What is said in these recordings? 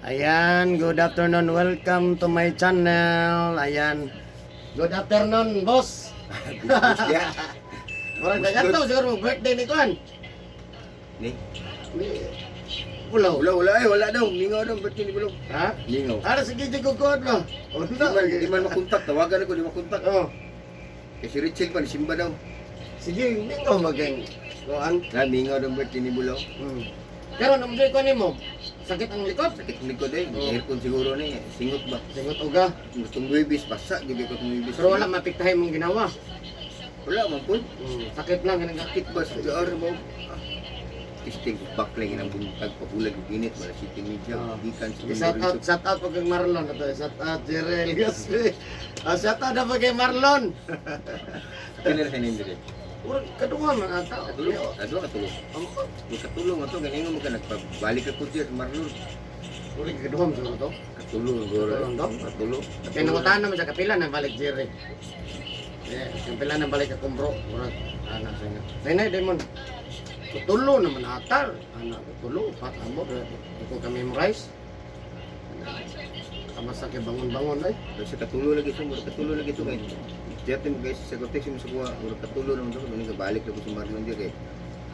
Ayan, good afternoon. Welcome to my channel. Ayan. Good afternoon, boss. Yeah. Murag na siguro mo birthday ni Kuan. Ni. Ni Pulaw. Wala, wala eh, wala daw. Mingaw daw, ba't hindi bulong? Ha? Mingaw. Ara sige jud ko kuan ba? Di man makontak, tawagan ako, di makontak. Oh, Kay si Richel pa, simba daw. Sige, mingaw maging kuan. Na, mingaw daw, ba't hindi bulaw? Pero nung ko nimo, sakit ang likod. Sakit ng likod eh, Oo. Aircon siguro ni, singot ba? Singot uga. Itong Webis, basa, gigi ko itong Webis. Pero wala mapiktahay mong ginawa. Wala, man po. Sakit lang ganun. Sakit ba? Sa jaar mo. Testing, backline ng buntag, pabulag, init, wala city media, gikan sa Sige, shout out po kay Marlon ato. Shout out Jerel Gaspi. Ah, shout out na po kay Marlon. Pila na sa nindire? Murag kaduha man ata. Katulong, kadua katulong. Katulong ato, ganyan mo ka nagpabalik ako diyan, Marlon. Murag kaduha man siguro to. Katulong, siguro. Katulong daw? Katulong. Kay nangutahan naman sa kapila nang balik Jerry. Eh, kapila nang balik akong bro. Murag ana sa inyo. Nay nay Demon. Kutulo naman ata. Ana kutulo pat amo ko kami memorize. Kamasa kay bangon-bangon ay. Kasi katulo lagi ito, mura katulo lagi ito. Diyan mo guys, sa kotex mo sa kuha, mura katulo naman ito, ganun ka, balik na ko sa Marlon diyan kay.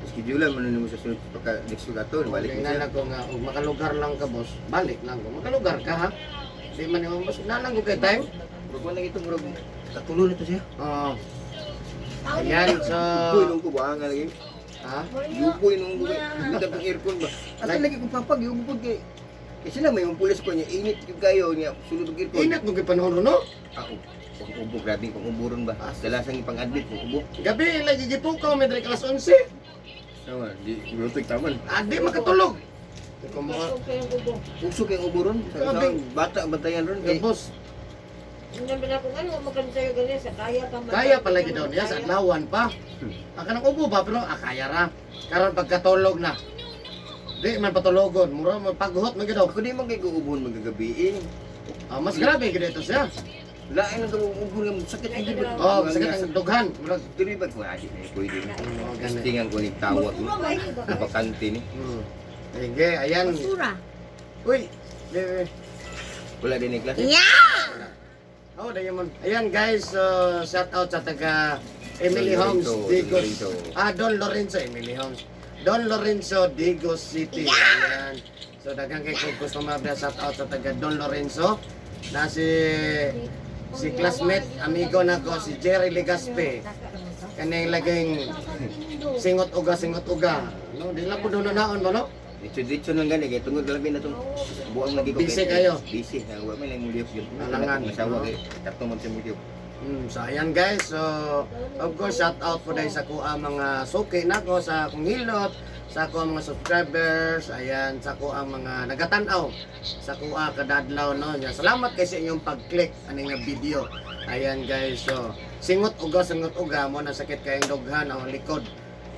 Schedule man mo sa sunod pagka next week ato, balik Kay mo siya. na ko nga og makalugar lang ka, boss. Balik lang ko. Makalugar ka ha. Di man mo boss na lang ko kay time. Murag wala ito, murag katulo na ito siya. Oo. Ayan, so Uy, nung ko buhanga lagi. Ha? Yuboy nung ko kay. Hindi pang aircon ba? Asa lagi kong papag, yubo kay. Kasi na may mga pulis ko niya, init yung kayo niya, sulod og aircon. Init mo kay panahon no? Ako, pang ubo, grabe pang ubo ron ba? Dalasang ipang-admit, pang ubo. Gabi lagi gipukaw mi diri alas 11. Tama, di, lutoy taman. Ah, di makatulog. Di ko mo Uso kay ubo ron. Sa, Grabe. bata bantayan ron kay. Boss, Kaya kaya pala gid daw niya sa adlawan pa. Ang kanang ubo ba pero kaya ra. Karon pagkatulog na. Di man patulogon, mura man paghuot man gid daw. Ako di man kay guubon magagabi eh. Ah, mas grabe gid ito siya. Lain ang guubon nga sakit ang gibot. Oh, sakit ang dughan. Murag Dili ba ko adi na pwede. Oh, gani. Testingan ko ni tawag mo. Bakante ni. Sige, ayan. Basura. Uy, bebe. Wala din ni klase. Oh, dayon man. Ayan guys, so shout out sa taga Emily Don Homes, Lorenzo, Don Digos. Lorenzo. Ah, Don Lorenzo, Emily Homes. Don Lorenzo, Digos City. Ayan. So daghang kay kung customer na shout out sa taga Don Lorenzo na si si classmate amigo nako si Jerry Legaspi. Kaning laging singot uga singot uga. No, di lang po doon naon ba no? Ditso-ditso nang gani kay tungod labi na tong buang lagi ko. Busy kayo. Busy na wa may lang muliyop yun. Alangan. Masawa kay katong man sa muliyop. So ayan guys, so of course shout out po dahil sa kuha mga suki nako sa akong hilot, sa kuha mga subscribers, ayan sa kuha mga nagatanaw, sa kuha kadadlaw no. Yan, salamat kay sa inyong pag-click ani nga video. Ayan guys, so singot uga mo na sakit kayong dughan ang likod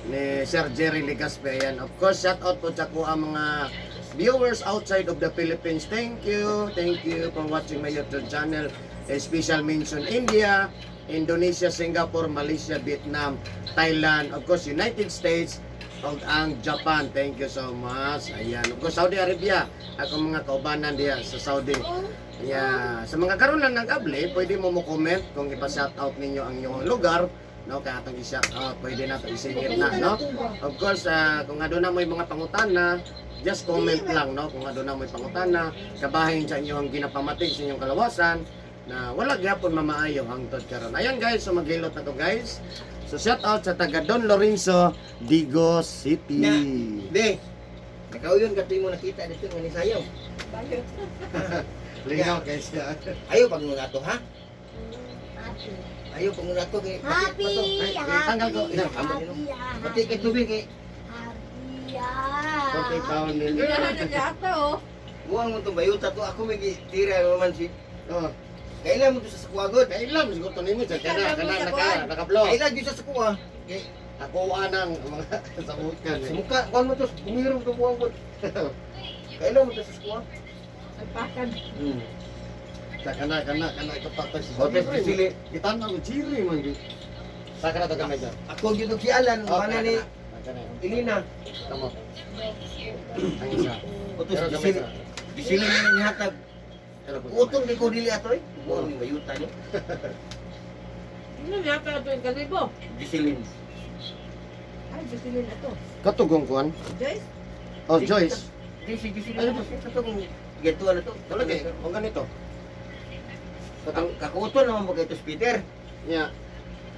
ni Sir Jerry Legaspi. Ayan, of course shout out po sa kuha mga viewers outside of the Philippines. Thank you. Thank you for watching my YouTube channel. A special mention India, Indonesia, Singapore, Malaysia, Vietnam, Thailand, of course United States, ug ang Japan. Thank you so much. Ayan. Of course Saudi Arabia, ako mga kaubanan diya sa Saudi. Yeah. Sa mga karon lang nag-abli, pwede mo mo comment kung ipa-shout out ninyo ang inyong lugar, no? Kaya atong i-shout out, pwede na to isingit na, no? Of course, kung aduna mo'y mga pangutana, just comment lang, no? Kung aduna mo'y pangutana, kabahin sa inyong ginapamati sa inyong kalawasan, na wala gyapon mamaayo hangtod karon. Ayan guys, so maghilot na to guys. So shout out sa taga Don Lorenzo, Digos City. Nya. De. Nakauyon ka mo nakita dito nga ni sayaw. Lingaw guys. Ayo pag muna to ha. Ayo pag muna to kay Happy, Ay, tanggal ko. happy, Pati kay tubig kay Okay, taon ninyo. buang mo tong bayuta to ako may gitira man si Oh, Kailan mo to sa sakuha god? kailan siguro to nimo sa kana kana naka naka-vlog. Kailan gyud sa sakuha? Kay Ako anang mga sabukan. sa Eh. muka kuan mo to bumirom to buang god. Kailan mo to sa sakuha? Sa kana kana kana ito patay si Hotel Sicily. Kita na mo chiri man gyud. Sa kana to gamay dyan. Ako gyud og si Alan Oh, mana ni kana. Elina. Tamo. Ang isa. Oto Pero si gamay Gisili. sa. Gisilin na nihatag. Utong kay ko dili ato eh. Mo ni mayuta ni. Ano niya pa ito yung kalibo? Gisilin. Ay, Jocelyn na to. Katugong kuan. Joyce? Oh, Joyce. Di si Gisilin. Ano Ano to? Katong gatuan na to. Talaga eh, o ganito. Katong Kakuto naman ba kay to Peter? Yeah.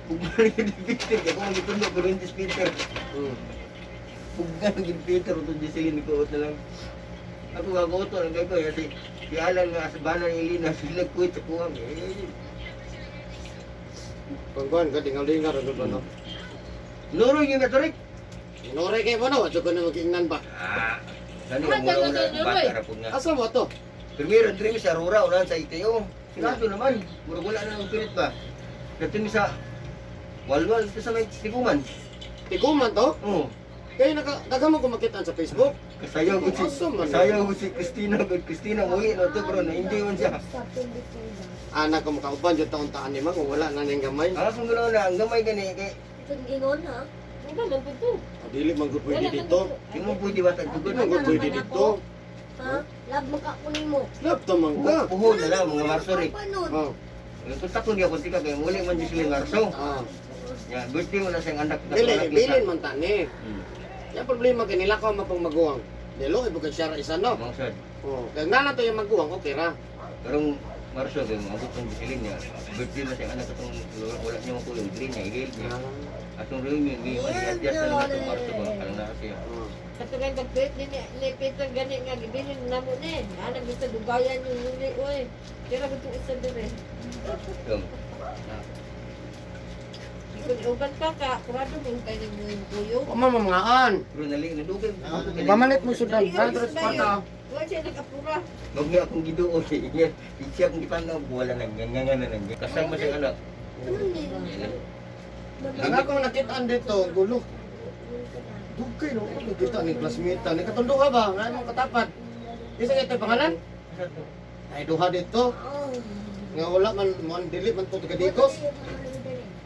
Pugman ni Peter kay kung gitundo ko rin si Peter. Pugman ni Peter utong Gisilin ko na lang. Ako kakuto lang kay ko kasi si Alan nga sa bana ni Elena sila ko sa kuwang. Eh, Kung kuan ka dingaw-lingaw ra gud ba no? Nuro yung katorik. Inore kay mo no, adyo ko na magingnan ba. Ah, sani Ah, ang muna una ganun, bata eh. ra pud nga. Asa mo to? Primero dream sa Aurora unahan sa ITO. Sigado naman, murag wala na ang pilit ba. Dito mi sa Walwal ito sa may Tiguman. Tiguman to? Oo. Kay naka daghan mo ko makita sa Facebook. Kasayaw ko si Awesome, man. kasayaw ko si Christina, ko Christina uwi na to pero na hindi man siya. Anak ko makauban jud taon taan ni man kung wala na ning gamay. Ang akong ganaw na ang gamay gani kay Itong gingon ha? Ano man po to? Dili man gud pwede dito. di mo pwede ba tag Dili dugod. man gud pwede dito. Ha? Lab mo ka kunin mo. Slap to man ka. Puhon na lang mga Marso rin. Panon. Oh. Kontak ko niya kung tika kay muli man sila Marso. Ah. Ya, birthday mo na siyang anak. Dili bilin man tani. Yang problema kay nila ko mapang maguwang. Dilo ibo kay siya ra isa no. Mga sad. Oh, kay nga na to yung maguwang okay ra. Karong Marso kay moabot ang bisilin niya. Birthday na siyang anak atong wala niya makulong dili niya ihil niya. Atong reunion ni man na lang atong Marso ba kanang naa siya. Oh. Katugan tagpit ni Peter gani nga gibilin na mo ni. Anak gusto dugayan yung muli oy. Kira ko itong isa dire. Yung Kung uban pa ka, kurado mo kay ning mo kuyo. Wa man mangaan. pero nali nadugay. Pamalit mo sudan. Andres pata. Wa siya nag-apura. Wag niya akong giduo siya. Siya akong gipanaw wala nang nganga na nang. Kasal mo siyang anak. Ano ni? Ang akong nakitaan dito, gulo. Dugay no, nakita ni classmate ni katundo ka ba? Nga imong katapat. Isa kay pangalan? Ay duha dito. Nga wala man mo dili man to taga Digos.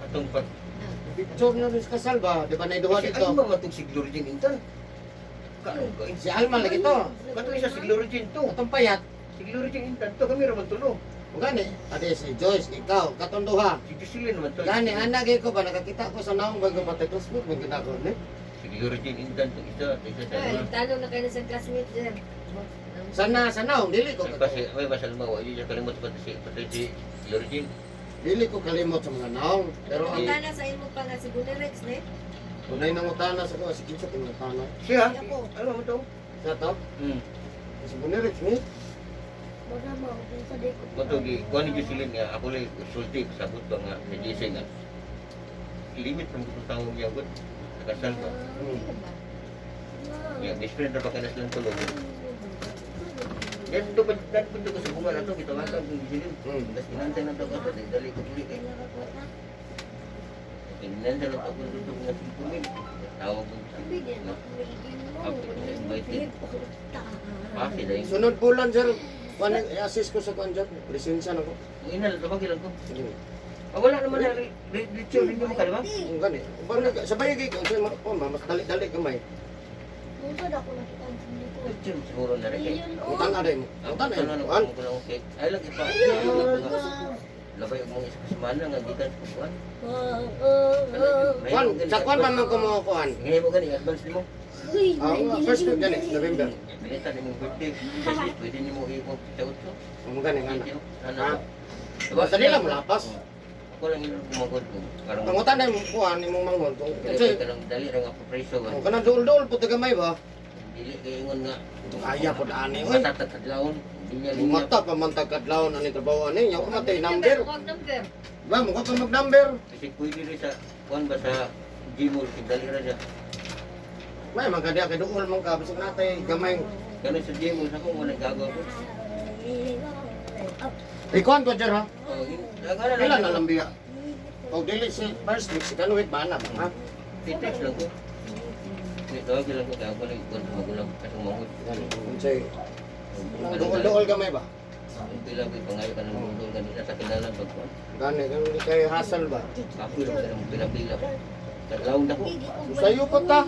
Atong pag Picture niya rin sa kasal ba? Di ba na duha Kasi dito? ano ba matong si Glory Jean Intan? Kaano ka? Si Alma lagi to. Katong isa si Glory Jean to. Atong payat. Si Glory Jean Intan to kami ra man tulo. O gani, ate si Joyce, ikaw, katunduha. Si Jocelyn naman to. Gani, anak ko ba, nakakita ko sa naong bago patay classmate, may ginagawa ni. Si Glory Jean Intan to isa, to isa sa Ay, tanong na kayo na sa classmate sir. Sana, sa naong, dili ko Kasi may basal mo, wa yun kalimot pati si Glory Jean. Dili ko kalimot sa mga naong. Pero ang Pero sa imo pa nga si Gunerex ne. tunay nang utana sa ko, si Kinsa kong utana. Siya? Ako. Ano mo to? Sa to, si Bunirich ni. Wala mo, kung sa di ko. Kuto gi kuan ni Jocelyn nga ako lang sulti sabot ba nga sa JC nga. Limit ng gutong tawag niya gud. Nakasal ba? Ya, best friend ra ba kana silang tulo. Yan to pa dan pud ko sa bunga na to gitawagan kong Jocelyn. Das inantay na to ko dali ko dili kay. Inantay na to ko dito nga 5,000. Tawag ko. Pasi dai. Sunod bulan sir, kuan i-assist ko sa kuan dyan. Lisensya na ko. Inal tawag lang ko. Sige. Ah, wala naman na lecture hindi mo ka di ba? Ang gani. Uban na sabay kay ko sa mga oh, mas dali-dali gamay. Kung ako nakita ang likod. Lecture siguro na rin kay. Ayun, oh. Utan na mo. Utan na Ano kuan. ko lang okay. Ay lang ipa. Labay og mga isa ka semana nga gikan sa kuan. Ah, ah, ah. Kuan, sa kuan pa man ko mo kuan. Ngayon mo gani advance nimo. Uy, Ah, first week gani, November. Binita nimo birthday. Pwede pwede nimo i-ko sa utso. Mo gani nga na. Ano? Ha? Basta nila mo lapas. Ako lang yung gumagod ko. Karong Ang utan na mo kuan imong manghon kung dali kasi ka lang dali ra nga preso ba. kung kanang duol-duol po gamay ba. Dili kay ingon nga Kaya po ani oy. mata tag kadlawon. Linya linya. Mata pa man tag kadlawon ani trabaho ani, yaw ka matay number. Huwag number. Ba mo ka pa mag number. Kasi pwede rin sa kuan ba sa Gmall kay dali ra siya. May man kadiya kay duol man ka bisag natay gamay. Kano sa Gmall sa ko wala gagawa ko. Ikuan ko dyan ha. Oh, dagana Pila na lang biya. Og dili si first week, second week ba na ba ha? Titext lang ko. Ni tawag lang ko kaya ako lang kuan sa magulang kasi mangod. Gani, unsay duol-duol gamay ba? Ang pila ko pangayo ka ng mundo ganina sa kinalan pag kuan. Gani, gani kay hassle ba? Ako lang ka ng pila-pila. Kadlawon na ko. Sayo pa ta.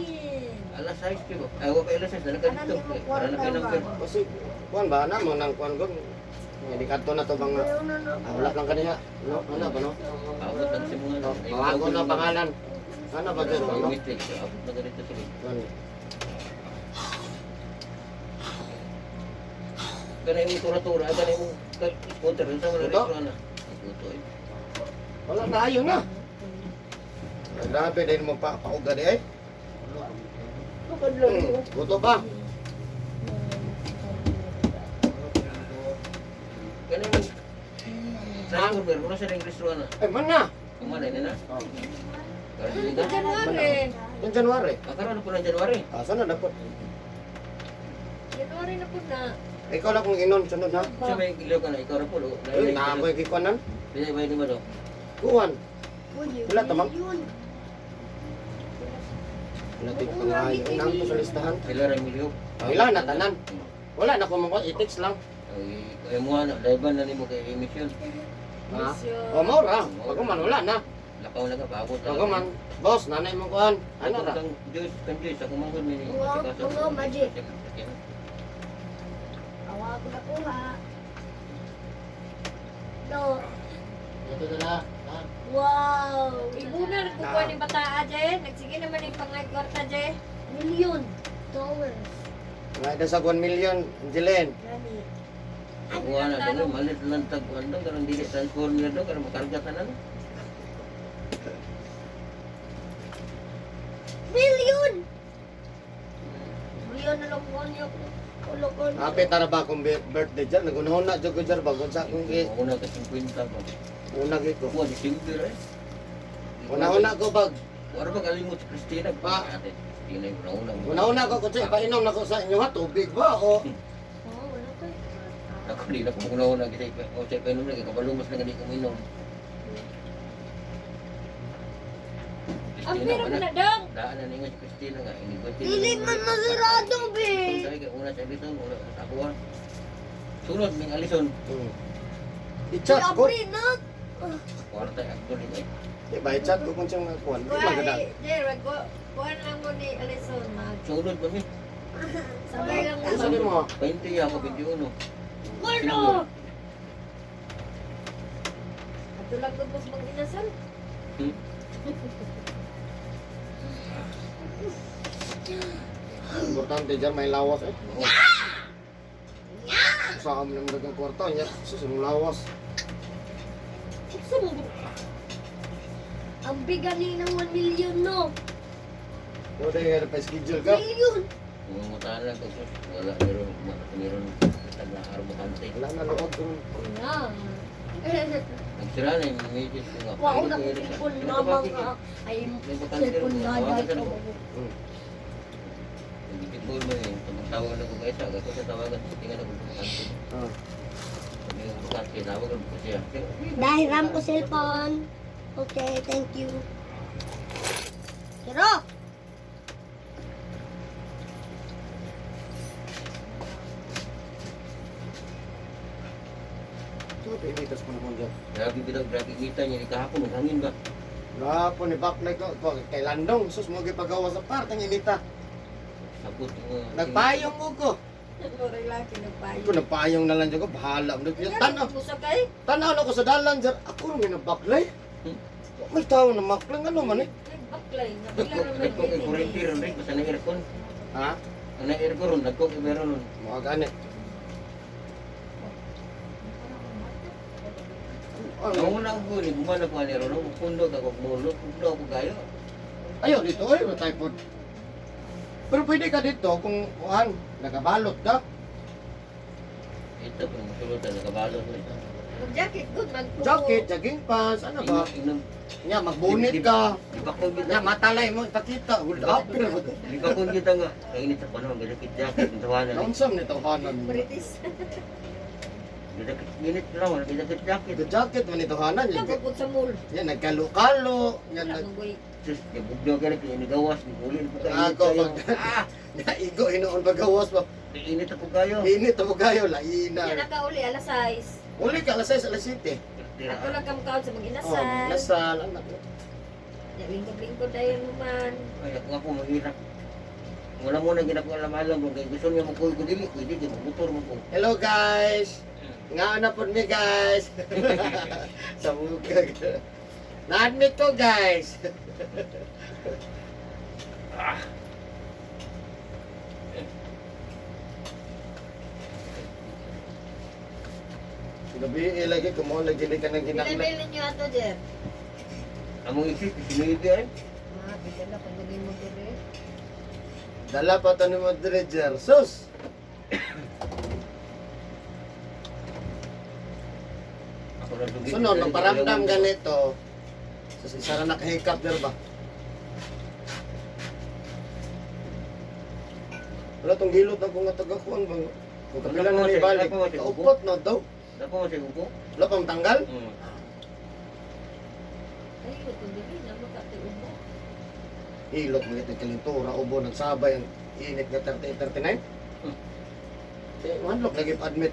Alas 6 pero. Ay, wa pa alas 6 na dito. Para na kay number. Kasi Kuan ba na mo nang kuan gon. Hindi kadto na to bang Ayaw na na. ah, wala lang kaniya. No, ano ba no? Abot ang simungan. Oh, bago na pangalan. Ano ba dyan, no? Matrix, abot na ganito sila. Kuan. Ganay mo tura-tura, ganay mo scooter, sa wala Ito? rin na. Ito eh. Wala na ayo na. Grabe dahil mo pa pauga di ay. Guto pa. Ganay mo. Transformer, wala sa ring restaurant na. Ay man na. Kumanay na na. Oh. Karon dili ka. January. Yung January. Karon na po ng January. Asa na dapat? January na po na. Ikaw lang kung inon sunod ha. Sa may ilaw ka na, ikaw ra po. Ay, naamoy kikuanan. Dili ba di ba do? Kuan. Wala Wala, tamang. Yun. Wala tig pangayo. Nang to sa listahan. Sila ra milyo. Wala na tanan. Wala na ko mo i-text lang. Ay, ay mo na, daiban na nimo kay emission. Ha? O mo ra. Pag man wala na. Lakaw na ka bago Pag man, boss, nanay mo kuan. Ano ra? Kang Diyos, kang Diyos, ako manggod ni. Mga magic. Awa ko nakuha. No. Ito na na. Wow. Ibunar ko kuha ni bataa, Jay. Nagsige naman yung pangay kwarta, Jay. $1 million. Nga ito sa 1 million, Angeline. Gani. Ako nga na, dalo, malit lang tagpuan daw, karong dili transformer daw, karong makarga tanan. Million! Million na lang ko niya ko. Wala ko. Happy tara ba akong birthday dyan? Nagunahon na dyan ko dyan. Bagon sa akong Ako na ka 50 ba. una ko. Kuha, December eh. Unahon na ko bag. Wala ba kalimot si Christina? Pa. Ate, Christina yung una-una. Unahon na ko kasi painom na ko sa inyo ha. Tubig ba o? Oh, wala ko. Ako di na kung una-una kita o sa painom na kapalumas na gani kong inom. Ang Christina pira pa mo na. na dong. Daan na ninyo si Christina nga. Hindi ko Dili man masarado, be. Sabi ka, una sa Alison, una sa ako. Sunod, ming Alison. I-chat ko. Abri na. Kwarta, actually. Eh. Di ba i-chat ko kung siyang kuan. Di Kuha, maganda. eh, Jay, kuha lang mo ni Alison. Mag. Sunod ba mi? Sabay lang mo. Ano sabi mo? 20 ako, 21. Wala. Ato lang ko mas mag-inasal. Hmm? Importante dyan may lawas eh. Oo. Sa amin naman dagang kwarta niya. Sus, ang lawas. Sa mo. Ang biganin ng 1 million, no? Pero dahil pa schedule ka. Million! Pumumutaan lang ko. Wala, meron, meron, tag na arbokante. Wala na loob ko. Yeah. Nagsira na yung images ko nga. Wow, na cellphone mama nga. Ay, cellphone nga dahil ko. Nag-call mo yun. Tawag na ko kayo sa ako sa tawagan. Tingnan ako bakante. Ah. Sabi ko bakante, tawag ko siya. Dahil ram ko cellphone. Okay, thank you. Pero, Ito, pinitas ko naman dyan. Grabe bitaw, grabe kita niya. Di kahapon, naghangin ba? Grapo ni Baklay ko. Ko, kay Landong, sus mo gipagawa sa parteng inita. Sabot ko. Nagpayong ko ko. Murag laki nagpayo. Ko nagpayong na lang dyan ko, bahala. Tanaw, Tanaw. Pusa kay? tanaw na ko sa dalan dyan. Ako rin nabaklay. May tao na maklay, ano man eh. Nagbaklay. Nabila naman. Nagko kay kuryente ron, Rick. Basta na aircon. Ha? Ang na aircon ron, nagko kay meron ron. Mga gani. Ano? Ang unang ko, ni gumana ko ani ron, pundo ka ko mulo, pundo ako kayo. Ayaw dito, ay, typhoid. Pero pwede ka dito kung kuhan, nagabalot ka. Ito, kung musulod na nakabalot na ito. Mag-jacket, good. Magpupo. Jacket, jogging pants, ano ba? Inom, Nya, magbunit ka. di ba kung Nya, matalay mo, ipakita. Hold up. Di ba kung kita nga, kainit sa panahon, gadakit jacket, ang tawanan. Naunsam ni tawhanan. British. Gadakit, ginit raw, gadakit jacket. The jacket man ni tawhanan. Kapag sa mall. Yan, nagkalo-kalo. Yan, Wala nag... mong guy. Sus, nabugnaw ka na, kinigawas, nagulin ko kayo. Ako, pag... Naigo, hinoon pagawas pa. Init ako kayo. Init ako kayo, laina. Yan nakauli, alas 6. Uli ka, alas 6, alas 7. Ako lang kamkaon sa Oh, mag-inasal. nasal, anak. Ya, lingkod-lingkod dahil mo man. Ay, ako ako, mahirap. Wala mo na ginakualam-alam kung kay gusto niya magkuy ko dili, pwede kay motor mo ko. Hello guys! Nga na po mi guys! Sa bukag. Na-admit ko guys! Gabi eh, lagi kumuha lagi ka ng ginakla. Pinabili niyo ato, Jer. Among isip, sinuyod ay. Ah, bigyan na kung galing mo dire. Dala pa to ni Moderator. Sus! Ako lang sugid. Sunod, magparamdam ganito. Sus, isa ra nakahikap der ba? Wala tong gilot na kung tagakuan ba? Kung kapila na ni balik, kaupot na daw. Dako mo sa upo. Wala pang tanggal. Ay, kung dili na makatiubo. Hilot mo itong kalintura, ubo, nagsabay ang init nga 38, 39. Eh, one look, lagi pa-admit.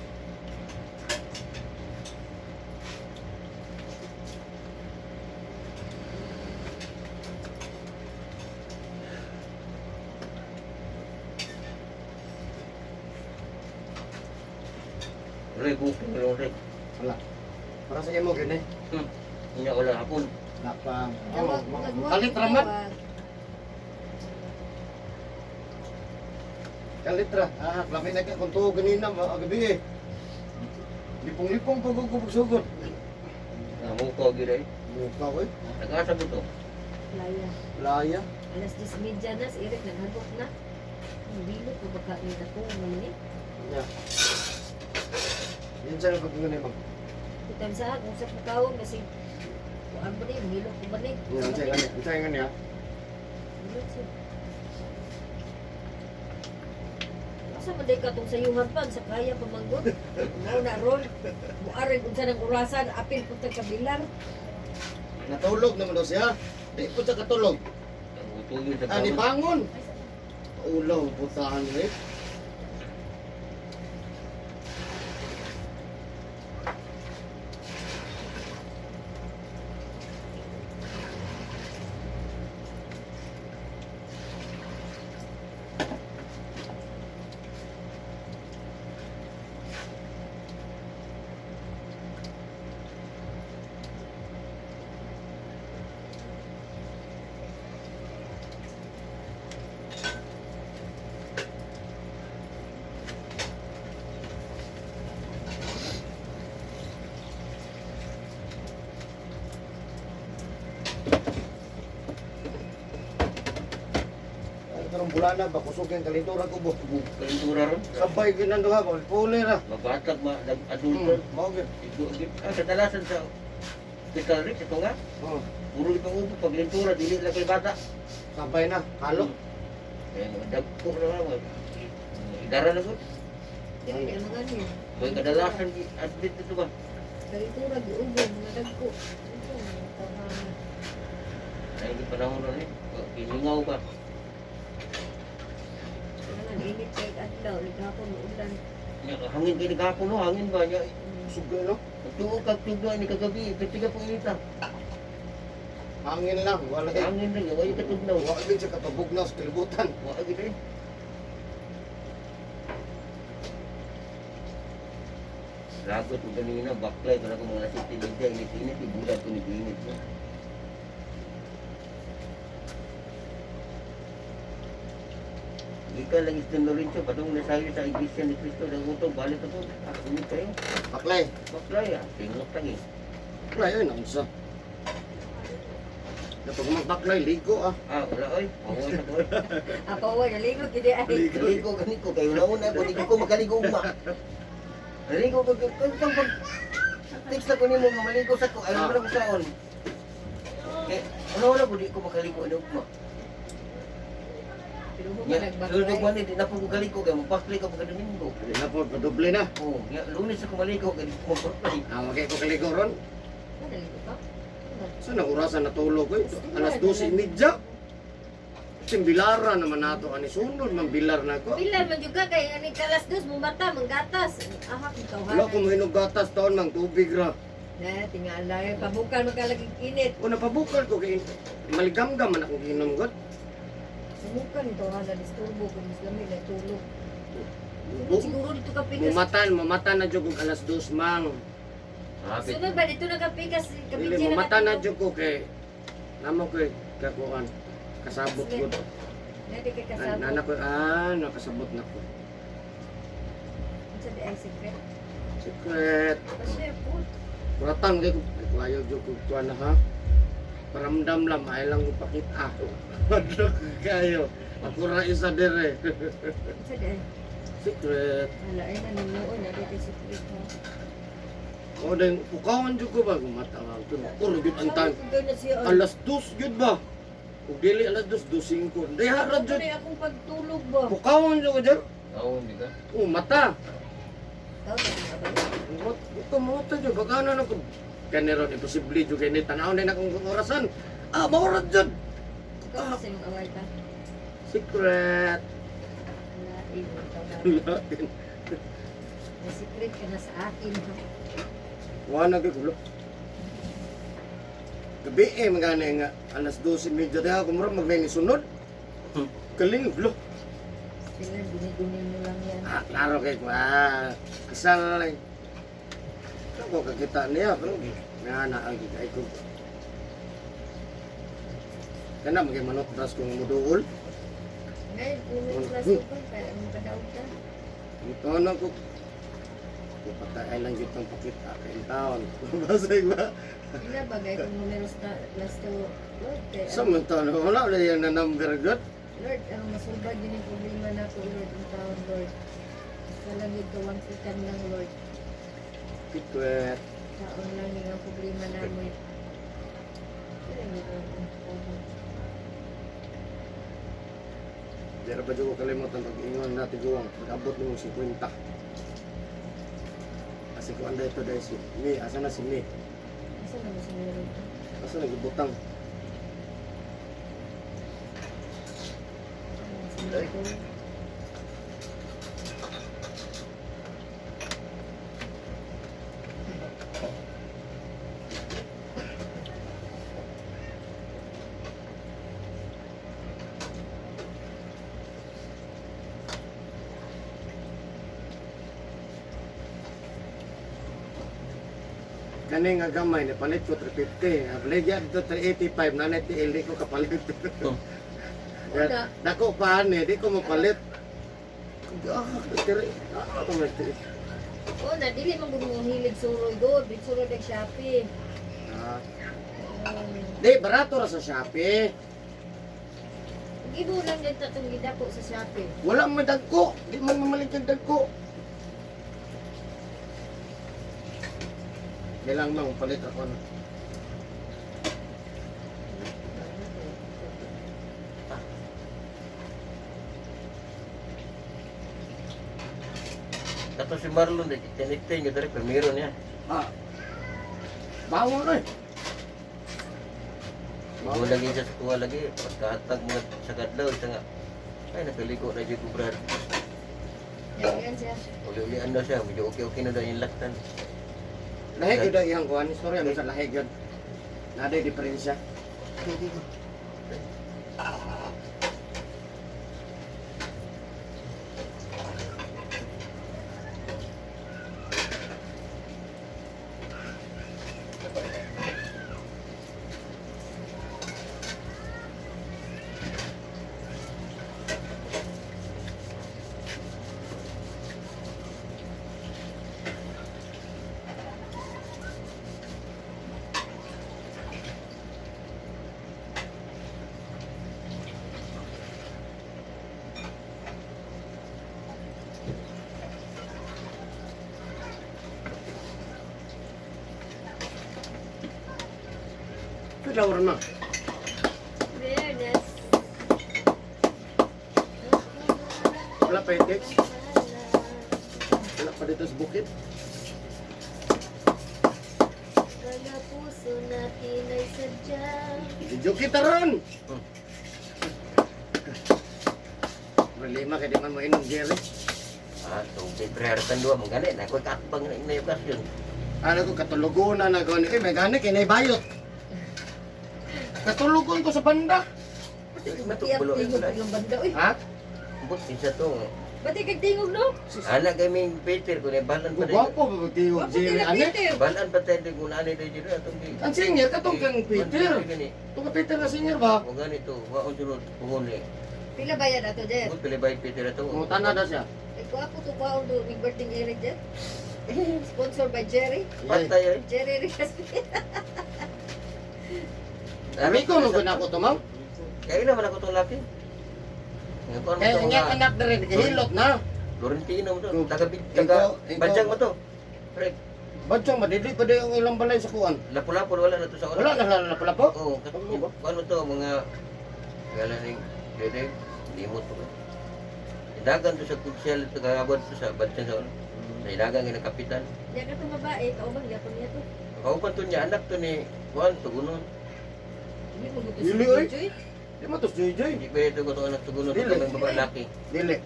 Wala booking wala rin. Wala. Para sa imo, gini. Nya wala hapon. Wala pa. Oh, Tawag, tawag, kalit raman. tawag. Kalit ra. Ah, lami na ka kung tuo ganina, gabi eh. Lipong-lipong pagkukupag-sugod. Namuko gyud ay. Mukha ko eh. Nag-asa mo to. Laya. Laya. Alas 10:30 na, si Eric naghagok na. Ang bilot ko baka ni ako man ni. Yeah. Yan siya pag-ingon eh, ma'am. Kitam sa kung sa pagkaon kasi kuan ba ni, hilot ko ba ni? Yan, siya nga niya. Siya nga niya. Hilot siya. Asa man day katong sayuhan pa sa kaya pa manggod. Mao na ron. Muarig unsa nang orasan apil punta kabilar. Natulog naman daw siya. Di po siya katulog. Utuyo sa Ah, ni bangon. Ulaw, putahan eh. Ay, karong bulana ba kusog ang kalintura ko bo. Kalintura ron. Sabay ginando ha, puli ra. Mabatag ma adulto. Mao gyud. Igo gyud. Ah, kadalasan sa hospital rin ito nga. Oh, Puro itong upo pag lintura dili lang kay bata. sabay na, halo. Eh, dagko na lang. Idara na gud. Dili ni mga niya. May kadalasan admit dito ba? Kalitura giubo mga dagko. Ito, mga tawanan. Ay, di panahon ron eh. Kiningaw ka. Kailangan init kay adlaw, lighapon ulan. Nya, hangin kay nagahapon no, hangin ba nya? Kusog no. Tuo kag tugno ni kagabi, pwede ka pong inita. Hangin lang, wala kay. Hangin lang, wala ka tugnaw. Wa gyud siya katubog na sa kalibutan. Wa gid eh. Lagot ko kanina, baklay ko na kung mga nasa media, init-init, ibulat ko ni init. No? Gikan lang is Don Lorenzo, padung na sayo sa Iglesia ni Cristo, nagutong, balik ako, ah, init kayo. Baklay. Baklay ah, tingot lang eh. Baklay ay naunsa. Kapag magbaklay ligo ah. Ah, wala oy, mawala sa ko oy. Ako oy naligo gid ay. Naligo gani ko kayo una ko di ko makaligo ugma. Naligo ko ko ko pag text na ko nimo nga maligo sa ko alam na ko saon. Eh, ano wala ko di ko makaligo ano ugma. Pero mo Nya, sunod nagbaklay. ko ni di na po ko kaligo kay mabaklay ka pagka Domingo. Dili na po, padoble na. Oh, nya Lunes ako maligo kay di ko mabaklay. Ah, wag ko kaligo ron. Naligo ka? Sa so, orasan natulog ko alas 12:30. Simbilara naman nato ani sunod man bilar na ko. Pila man jud ka kay ani kalas dos mo mata manggatas. Ahak ikaw ha. Wala ko mahinog gatas taon mang tubig ra. Na tingala pabukal man ka lagi init. Una pabukal ko kay maligamgam man akong ginom god. Sumukan ito ha, na-disturbo kung mas lamig na tulog. Siguro dito ka pikas. Mumatan, mumatan na jud og alas 2 mang. Sunod ba dito nakapikas? Dili Kapitsi mumata na jud ko kay namo ko kakuan kasabot ko. Nadi kay kasabot. Nana ko nakasabot na ko. Unsa di ay secret? Secret. Pa-share po. Kuratan kay ko ayaw jud ko kuan na ha. Paramdam lang ay lang ko pakita. Madlok kayo. Ako ra isa dire. Unsa di ay? Secret. Wala ay nanunood na dito secret ha. O den pukawan jud ko ba mata ko. Uro jud ang tan. Sabi ko na siya, ay. Alas 2 jud ba? Ug dili alas 2, 2:05. Di harap Ako jud. na akong pagtulog ba? Pukawan jud ko jud. Oo, hindi ka. O mata. Tao na nga ba? Ito mo ito jud baka na ko. Kani ron imposible jud kay ni tan-aw na akong orasan. Ah, maorat jud. Ikaw kasi mong away ka. Secret. Wala, eh, ikaw na. May secret ka na sa akin ha. Wala na gyud Gabi eh magana nga alas 12:30 diha ko murag magnay sunod. Kaling blo. Sila, guni-guni mo lang yan. Ah, klaro kay ko. Ah, isa na lang. Ako kakita niya pero na na ang gigay ko. Kana magay manok bras kung muduol. Ngayon, kunin sa sukon, kaya anong kadaog ka? Ito na ko. Kupatay lang yun ang pakita kay taon. Basay ba? Ila bagay kung numero sa last to Lord, kay Sa man taon wala wala yan na number god. Lord, ang masulbad yun yung problema na ako, Lord, ang taon, Lord. Sa langit ka, one kan lang, Lord. Kitwet. Taon lang yun ang problema namin. Sila yun ang problema. Di ra ba jud ko kalimutan pag-ingon natin guwang pag-abot nimo 50. Kasi ko anda ito dahil si Mi, asa na si Mi? Asa na ba si Mary? Asa na gibutang? Asa na si Mary? Kani nga gamay napalit ko 350. Abaligya dito 385 nanay ti LD ko kapalit. Wala. Dako pa ani, di ko mapalit. Ah, tiri. Ah, ko tiri. Oh, na dili man gud mo hilig suroy god, di suroy dag Shopee. Ah. Di barato ra sa Shopee. Gibo lang din ta tong gidako sa Shopee. Wala man dagko, di man mamalit ang dagko. Kailang mang palit ako na. Kato si Marlon, di connecting nga diri primero niya. Ah. Bawon oy. Mo lagi siya sa kuha lagi pagkahatag mo sa kadlaw isa nga. Ay nakaligo na jud ko brad. Yan siya. Uli-ulian daw siya, medyo okay-okay na daw yung laktan. Lahi gyud ang iyang kuan, istorya mo sa lahi gyud. Naday diferensya. Pila oras na? Fairness. Wala pa yung text. Wala pa dito sa bukid. Mga puso natin ay sadyang Video kita ron! Problema kay di man mo inom, Jerry. Ah, tubig pre hartan duha mo gani na ko kaatbang na inay okasyon. Ano ko, katulugon na nagawa ni... Eh, may gani, kay bayot. Katulugon ko sa banda. Bati ang tingog ilang banda oy. Ha? But kinsa to? Bati kag tingog no? Anak kay ming Peter kun balan pa dai. Gwapo ba tingog Gwapo Jerry nila ani? Peter. Balan pa tayo kung ano dai diri atong gi. Ang singer katong kang Peter. Tong Peter nga singer ba? O ganito, wa on sunod puhon ni. Pila bayad ato, Jer? Kung pila bay Peter ato. Mutana na siya. Eh, kuha ko to kuha do big birthday Eric Jer. Sponsor by Jerry. Patay ay. Jerry Ricaspi. Amigo mo gud ako to, ma'am. Kaya naman ako tong laki. Nga kuan mo Kaya to nga nga. anak na rin, gihilot na. Laurentino mo to. Go. Taga taga Ikaw- Badyang mo to. Pre, Badyang madili pa ang ilang balay sa kuan. lapu-lapu wala na to sa Wala na pala po. Oo, kuan mo to mga gala ning dede limot to. Dagan to sa kutsyal to kagabot to sa Badyang sa una. Sa Ilagan nga kapitan. Diya ka to babae, kaubang gyapon niya to. Kaupan to niya anak to ni kuan tugunon. Hindi mo gusto Dili, si oy. Joy. Di mo to si Joy Joy. Hindi pwede to ko to anak tugunon to Dili. kaming babae laki. Dili.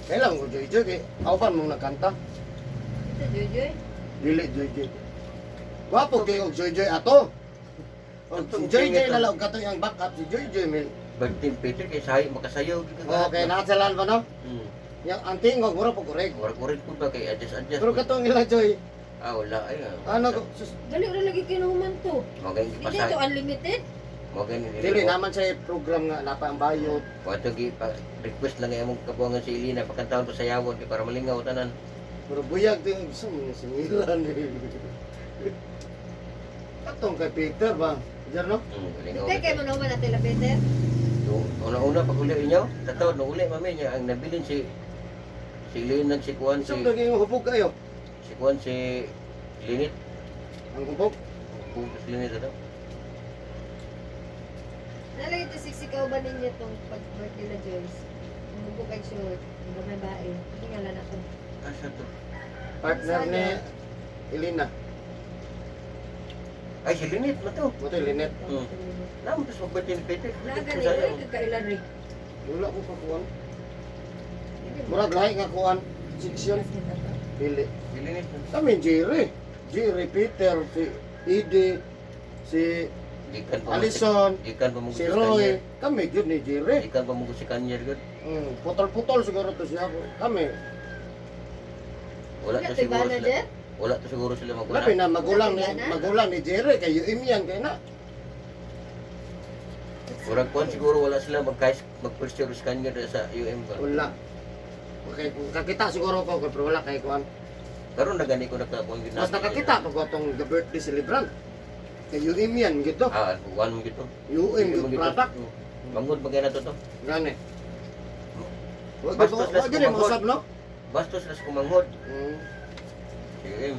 Kailan ko Joy Joy kay kauban mong nagkanta. Ito Joy Joy. Dili Joy Joy. Gwapo kay og Joy Joy ato. Og si Joy Joy na lang kato ang backup si Joy Joy mil. Bagtin Peter kay sahi makasayaw gyud ka. Okay, nakasalan ba no? Hmm. Yang ang tingog mura po korek. Murag-urit po ba kay adjust adjust. Pero katong ila Joy, Ah, wala ay. ano ko sus, Dali ora lagi kinuman to. Mga Hindi pasay. to unlimited. Mga dili naman siya program nga napa ang bayot. Wato gi pa request lang imong kabuangan si Elina pakantahon pa sayawon kay para malingaw tanan. Pero buyag din gusto mo niya singilan. Katong kay Peter ba? Diyan no? Malingaw. Hindi kay mo naman natin la Peter. Una-una pag uli inyo, tatawad no uli mami niya ang nabilin si si Elina si Kuan si Isang daging hubog kayo. si Kuan si Linit. Ang hubog. Kung si Linit ato. Nalagay ito siksi kauban ninyo tong pag-birthday na Joyce. Umubo kay short, ang babae. Tingala na to. Asa to? Partner ni Elena. Ay si Linit man to. Mo to Linet. Namo to sa birthday ni Peter. Naga ni oy kagkailan rin. Wala ko pa kuan. Murag lahi nga kuan. Section. Dili. Si Linit. Kami Jerry. Jerry Peter si Edie si Gikan pa mo si- Alison, Gikan pa mo si Roy. Kami gyud ni Jerry. Gikan pa mo si Kanyer gud. Putol-putol siguro to siya. Kami. Wala Wala to to siguro bana sila. Jer. Wala to siguro sila maguna. Labi na magulang ni Jerry kay UM yan kay na. Murag kuan siguro wala sila mag mag first year sa Kanyer sa UM ba. Wala. Okay, kung kakita siguro ko pero wala kay kuan. Karon na gani ko nakakuan gyud. Mas nakakita pag atong the birthday celebrant. Kay UM yan gito. Ah, kuan mo gito. UM good product. Mangod magay na to to. Gani. Wag Bastos wag las gini kumanghod. mausab no? Bastos las kumanghod. Sige.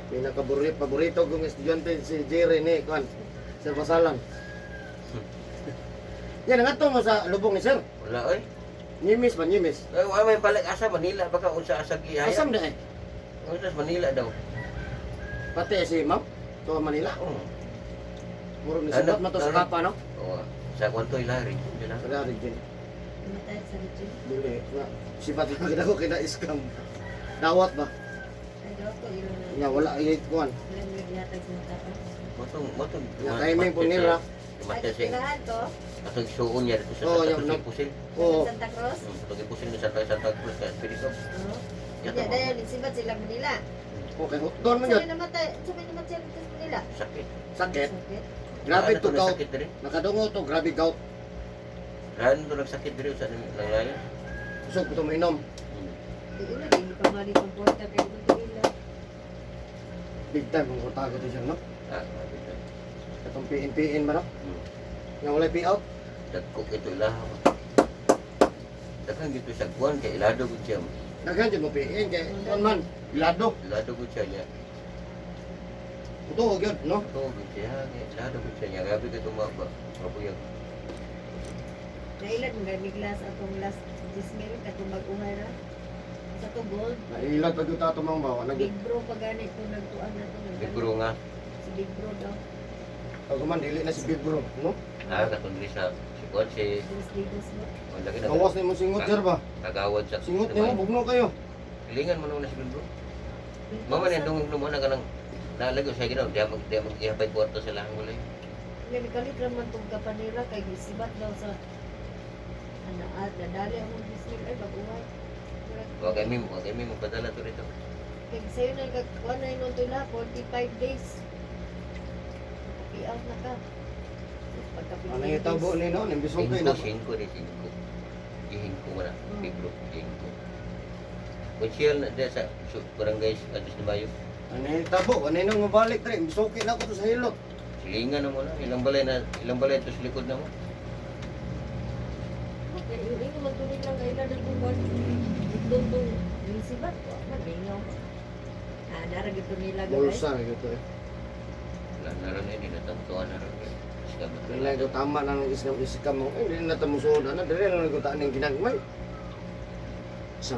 Pinakaborito paborito kong estudyante si Jerry ni kuan. Sir Basalan. Yan ang ato mo sa lubong ni sir. Wala oy. Nimis ba nimis? Ay, wala may balik asa Manila baka unsa asa gihaya. Asam na eh. Unsa sa Manila daw. Pati si ma'am. To Manila. Oo. Murag ni sibat man to sa Ano? kapa no? Oo. Sa kuan to ila rin. Dila. Wala rin din. Namatay sa Richie. Dili na sibat lang kita ko kina scam. Dawat ba? Ay daw to ilo na. Nga wala ay kuan. Wala mo gihatag sa tao. Motong motong. Nga timing po nila. Ay, Matay siya. tirahan to. Atong isuon niya dito sa Oo, Santa yung Cruz nag- Pusil. Oo. Santa Cruz. Atong ipusil ni Santa Santa Cruz kay Pilipo. Oo. Yato Hindi, mo. dahil sibat sila Manila. Okay, doon man yun. Sabi namatay, sabi namatay sila sa Manila. Sakit. Sakit. Sakit. Grabe Ano to gout. Sakit diri. Nakadungo to, grabe gout. Rahan to nagsakit diri sa nang layo. Usog ko to mainom. Di ila, di pa mali pang kwarta kay ito ila. Big time ang kutago to siya, no? Ah, grabe to. Katong PNPN ba, no? Hmm. Nga walay payout. Dagko ito ilaha. Daghan gito sa kuan kay ilado gud siya. Daghan dyan mo PN kay kuan man. Ilado. Ilado gud siya niya. Tuo gyud, no? Ito gud siya kay ilado gud siya niya. Grabe kay tumaba. Mabuyag. Nailan mo gani glass atong last 10,000 katong bag-uhay ra. Sa to gold, Nailad pa gyud ato mga bawa. Nag Big Bro pa gani to nagtuan na to. Big bro nga. Si Big Bro daw. Pag man dili na si Big Bro, no? Ah, katong diri sa si kuan si Digos digos mo. ang lagi na Gawas na imong singot sir ba? kagawad sa Singot nimo bugno kayo. Kilingan mo naman na si Big Bro. Mama ni dungog mo na kanang nalagyo sa ginaw, diya mag ihapay kwarto sa lahang walay. Nga nikalit raman tong kapanira kay gisibat daw sa anaad nadali ang bismil ay baguhay. Wa kay mi magpadala to rito. Kay sayo na kag kuan na inon tula 45 days. Makapi out na ka. Pagka 15 Ano yung tabo days. ni no? Imbis ko Singko, na. singko di singko. Gihingko mo na. Libro, gihingko. Konsyel na dyan sa barangay Ados de Mayo. Ano yung tabo? Ano yung mabalik dre? Imbis okay na ako to sa hilot. Silingan na mo na. Ilang balay ito sa likod na mo. Okay, yung ingo magtuloy lang kay ilan ang buwan. Itong tong gisibat ko, namingaw. Ah, nara gito nila gabay. Bulsa gitu eh. Wala na rin eh, di na tamtuan na rin. Sigamat na Nila lang. ito tama na ng iskam iskam mo. Eh, hindi na tamusuod na. Dire na lang taan ng ginagmay. Sa.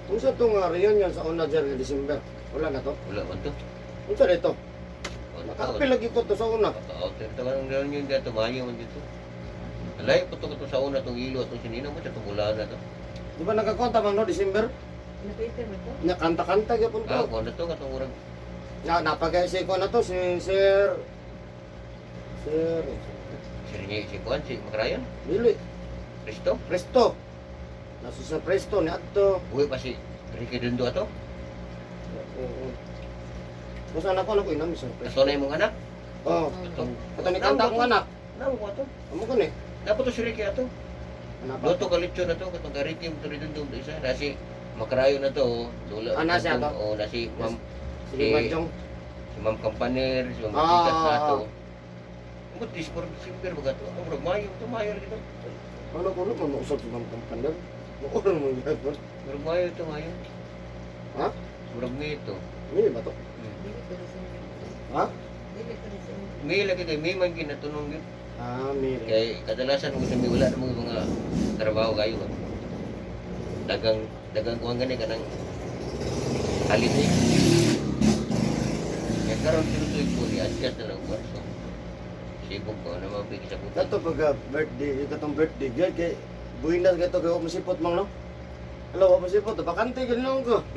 Unsa to nga reunion sa una dyan nga December? Wala na to. Wala man to. Unsa dito? Wala Nakaapil lagi ko to sa una. Out ito ka nang gano'n yun dito, mayo man dito. Alay, puto ko to sa una, itong ilo, itong sinina mo, itong mula na to. Di ba nakakonta man no December? Napita mo to? Nya kanta-kanta gyapon Ah, to. kung ano to, katong urang. Na napagay si ko na to si Sir Sir Si Ringe, si Juan, si Macrayon, Dili Kristo. Presto. Nasa sa Presto ni adto. Buhay pa si Ricky Dundo ato. Oo. Kung anak ko anak ko inam sa Presto. Kaso na imong anak. Oh, Atong, ato ni kanta akong anak. Namo ko ato. Amo ko ni. Dapat to si Ricky ato. Anak pa. Luto ka lechon na to, katong ka Ricky, ito Ricky Dundo isa. Nasi Macrayon na to, oh. Lula. Ah, nasi ato? Oo, nasi Ma'am, Sige, Manjong. si Ma'am Campaner, si Ma'am Ah, Tikas na ah, ato. Ang this for December ba to? Ang murag Mayo, to Mayo rin to. Ano ko no mausap sa Ma'am Campaner. Mauro mo gyapon. Murag Mayo to Mayo. Ha? Murag May to. May ba to? Dili to December. Ha? Dili to December. May lagi kay May man ginatunong yun. Ah, may. Kay kadalasan kung sa may wala ng mga trabaho kayo. Ah. Dagang dagang kuan gani kanang holiday. Kaya karon tinutuloy ko ni adjust na lang kuan so. Sibog ko na mabig sa buta. Kato pag birthday, katong birthday gyud kay buhinas gato kay wa masipot mang no. Hello, wa masipot, bakante gyud ko.